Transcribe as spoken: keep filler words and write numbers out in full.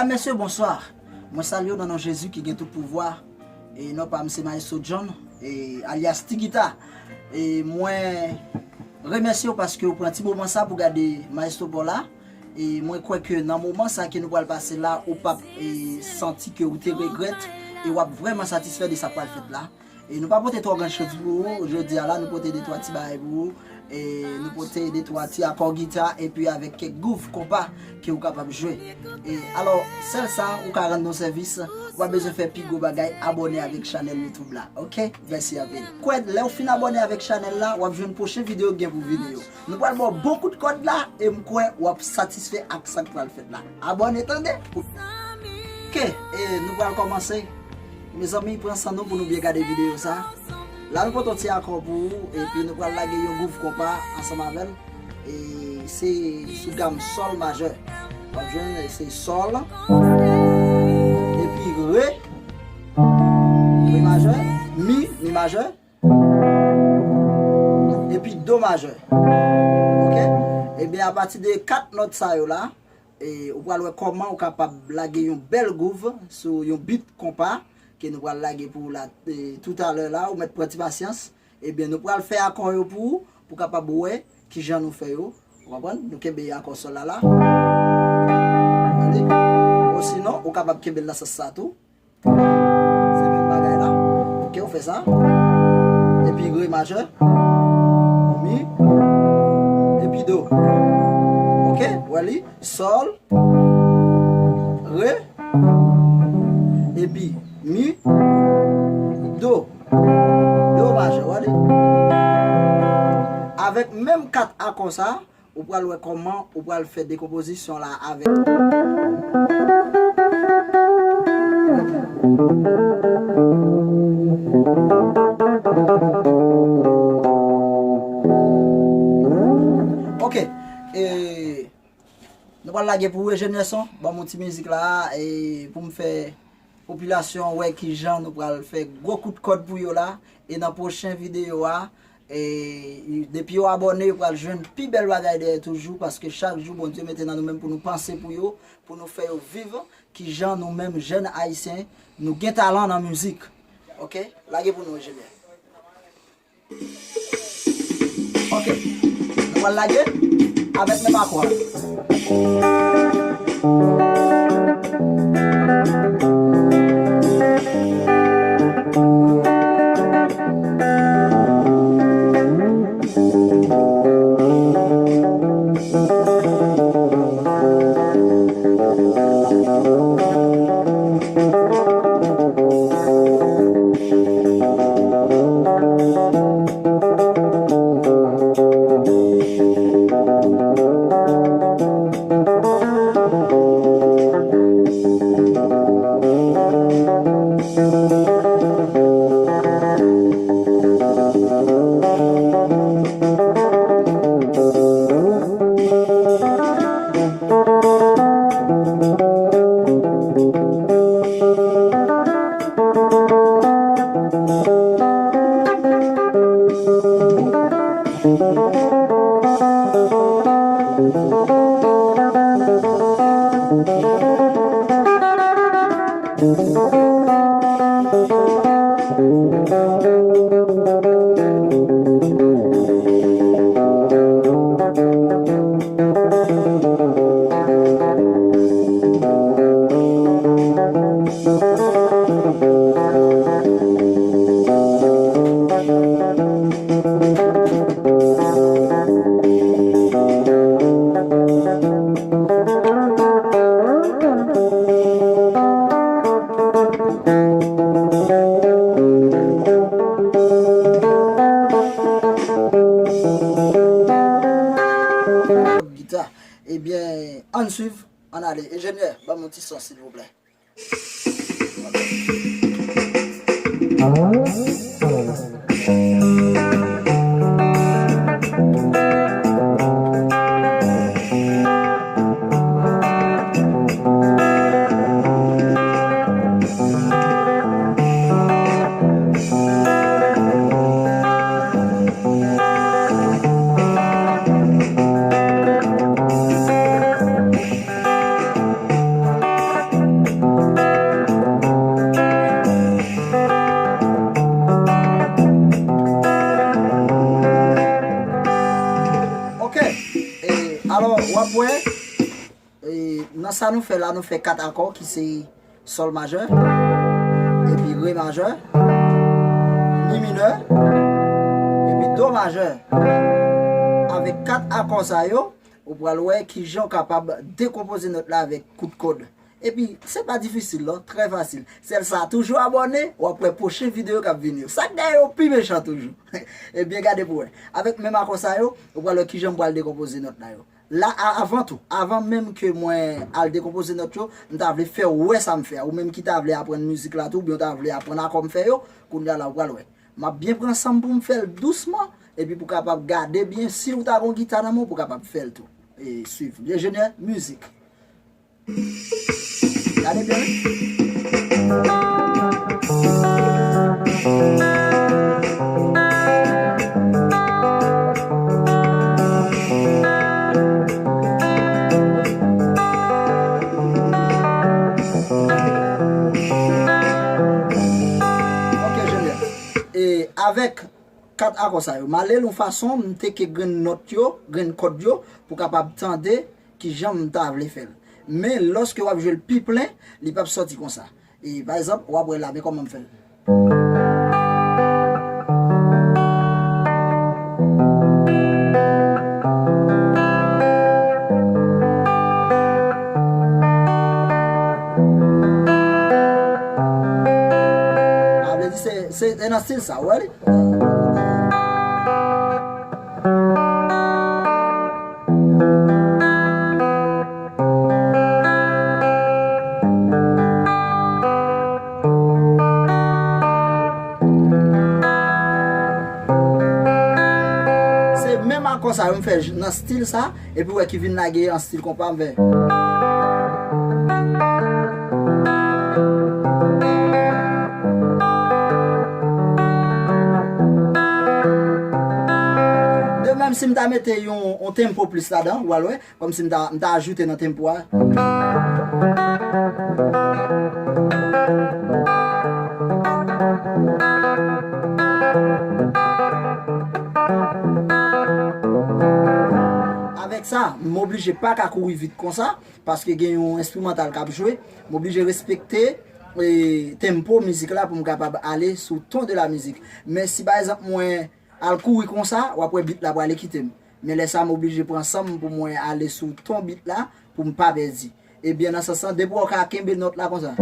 Medam, mesye, bonswa. Mwen salye w nan non Jezi ki gen tout pouvwa. E non pa m se Maestro John, e alyas Ti Gita. E mwen remèsye w paske w pran ti moman sa pou gade Maestro pa w la. E mwen kwè ke nan moman sa ke nou pral pase la, ou p ap, e, santi ke ou te regrèt e w ap vrèman satisfè de sa k pral fèt la. E nou pa pote twò gran choz pou ou jodi a la, nou pote de twa ti bagay pou ou. E nou pote de twa ti akò gita epi avèk kèk gouv konpa ke ou kapab jwe. E alò, sèl sa, ou ka rann nou sèvis, ou pa bezwen fè pi gwo bagay, abòne avèk chanèl YouTube la, oke? Mèsi anpil. Kwè, lè w fin abòne avèk chanèl la, w ap jwenn pwochen videyo k gen pou vini yo. Nou pral ba w bon kout kòd la, e m kwè w ap satisfè ak sa k pral fèt la. Abòne tande! Oke, e nou pral kòmanse. Mezanmi, pran san nou pou nou byen gade videyo sa. La nou pote yon ti akò pou ou, epi nou pral lage yon gouv konpa ansanm avè l. E se sou gam sòl majè. W ap jwenn se sòl, epi re, re majè, mi, mi majè, epi do majè. Oke? Ebyen, apati de kat nòt sa yo la, e, ou pral wè kòman ou kapab lage yon bèl gouv sou yon bit konpa ke nou pral lage pou ou la, e, toutalè la, ou mèt pran ti pasyans. Ebyen, nou pral fè akò yo pou ou, pou kapab wè kijan nou fè yo. Ou konprann? Nou kenbe akò sòl la la. Tande? Osinon, ou kapab kenbe l nan sans sa tou. Se menm bagay la. Oke, ou fè sa. Epi re majè. Mi. Epi do. Oke, ou wè li. Sòl. Re. Epi mi. Do. Do majè, ou wè li. Avèk menm kat akò sa, ou pral wè kòman ou pral fè dekonpozisyon la avèk. Oke. E, nou pral lage pou ou, enjenyè son. Ban m yon ti mizik la, e, pou m fè popilasyon an wè kijan nou pral fè gwo kout kòd pou yo la. E nan pwochen videyo a, e, depi yo abòne, yo pral jwenn pi bèl bagay dèyè toujou, paske chak jou Bondye mete nan nou menm pou nou panse pou yo, pou nou fè yo viv kijan nou menm jèn ayisyen, nou gen talan nan mizik. Oke? Lage pou nou, enjenyè. Oke. Nou pral lage avèk menm akò a. Gita. Ebyen, ann swiv. Ann ale, enjenyè, ban m yon ti son, silvouplè. Ok, e, alò, w ap wè, e, nan sa nou fè la, nou fè kat akò ki se sòl majè, epi re majè, mi minè, epi do majè. Avèk kat akò sa yo, ou pral wè kijan w kapab dekonpoze nòt la avèk kout kòd. Epi, se pa difisil non, trè fasil. Sèl sa, toujou abòne, w ap wè pwochen videyo k ap vini yo. Sa k dèyè yo pi mechan toujou. Ebyen, gade pou wè. Avèk menm akò sa yo, ou pral wè kijan m pral dekonpoze nòt la yo. La, a- avan tou, avan menm ke mwen al dekonpoze nòt yo, m ta vle fè w wè sa m fè a. Ou menm ki ta vle aprann mizik la tou, oubyen w ta vle aprann akò m fè yo, kounye a la ou pral wè. M ap byen pran san m pou m fè l dousman, epi pou w kapab gade byen, si w ta gon gita nan men w, pou w kapab fè l tou. E swiv. Enjenyè, mizik. Gade byen wi. Ok, enjenyè. E avèk kat akò sa yo, m ale l yon fason, m teke grenn nòt yo, grenn kòd yo, pou kapab tande kijan m ta vle fè l. Men, lòske w ap jwe l pi plen, li p ap sòti konsa. E, pa egzanp, w ap wè la, men kòman m fè l. Sa vle di se, se, se nan stil sa, ou wè li? Se menm akò sa yo m fè j- nan stil sa, epi w wè ki vin lage an stil konpa m fè. De menm si m ta mete yon, yon tempo plis ladan, ou al wè, kòmsi m ta, m ta ajoute nan tempo a. Avèk sa, m oblije pa ka kouri vit konsa, paske gen yon enstrimantal k ap jwe. M oblije respekte, e, tempo mizik la pou m kapab ale sou ton de la mizik. Men si, pa egzanp, mwen al kouri konsa, w ap wè bit la prale kite m. Men lè sa, m oblije pran san m pou mwen ale sou ton bit la, pou m pa pèdi. Ebyen, nan sans lan, depi w ka kenbe nòt la konsa.